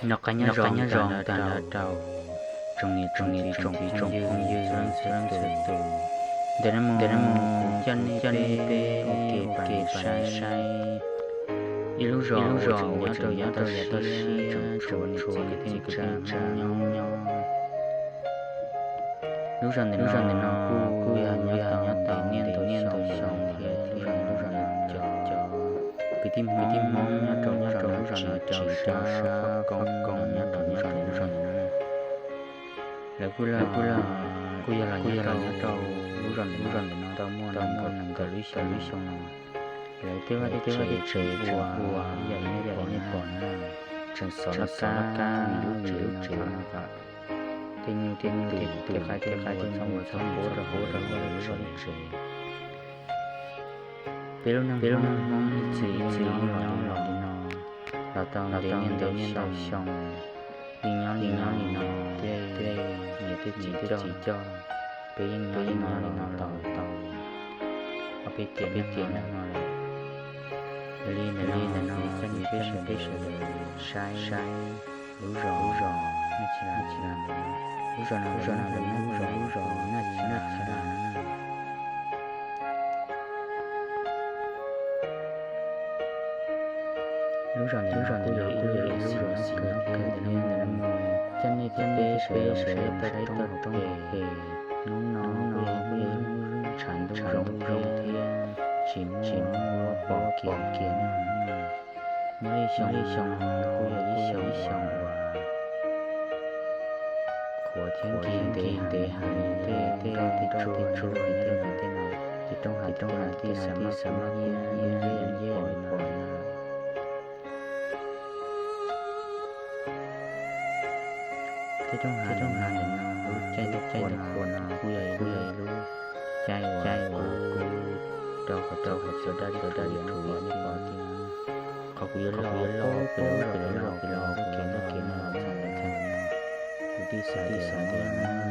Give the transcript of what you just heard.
Noj qab nyob zoo tag nrho rau tsoom niam tsoom txiv tsoom phooj ywg txhua leej txhua tus. Ntawm no mus kuv coj nej peb ua ke pais saib ib lub zos uas tseem nyob rau yav toj siab tseem tshuav niam txiv kwv tij neej tsa nyob. Lub zos ntawm no kuj yog nyob tau ntev niaj ntau xyoo thiab. Lub zos no cov kwv tij Hmoob nyob rau lub zos no tsis tau sab koob nyob rau lub zos no. Lawv kuj yog los nyob rau lub zos ntawm no tau muaj nees nkaum lub xyoo no. Lawv tej vaj tej tsev tseem ua ib yam li nej pom no, tseem xov laj kab vim lub tsev no kom tej nyuj tej twm tej qaib tej npua txhob mus txhob pub rau hauv lawv lub tsev. Peb lub neej Hmoob ib txwm ib txwm los li no los tau ntev niaj ntau xyoo, yeej nyob li no, tej niam tej txiv coj, peb yeej nyob li no los tau ob peb tiam neej no lawm. Yog li ntawm no kuv coj nej peb sawv daws saib lub zos, lub zos, lub zos no lub zos Naj Txhab. Lub zos ntawm no kuj yog ib lub zos xis nyob kawg thiab. Coj nej thiab peb sawv daws saib tau roob pem. Hnub no kuj yog ib hnub tshav ntuj zoo thiab tsis muaj pom kiag. Nyob li xyoo no kuj yog ib xyoo uas qhuav thiab nkig ntev heev, tej roj tej tsuag tej no, tej roob hav tej no tij xav maj tij xav maj nyiab nyiab pom no. Tej roob hav ntawm no, lub caij lub caij ntawm no kuj yog ib lub caij uas kub rau qhov rau qhov txhua dab txhua dab li rhuav li pom tias qhov kuv yuav los pem lub zos pem los pem los kev no, kuv tij xav tias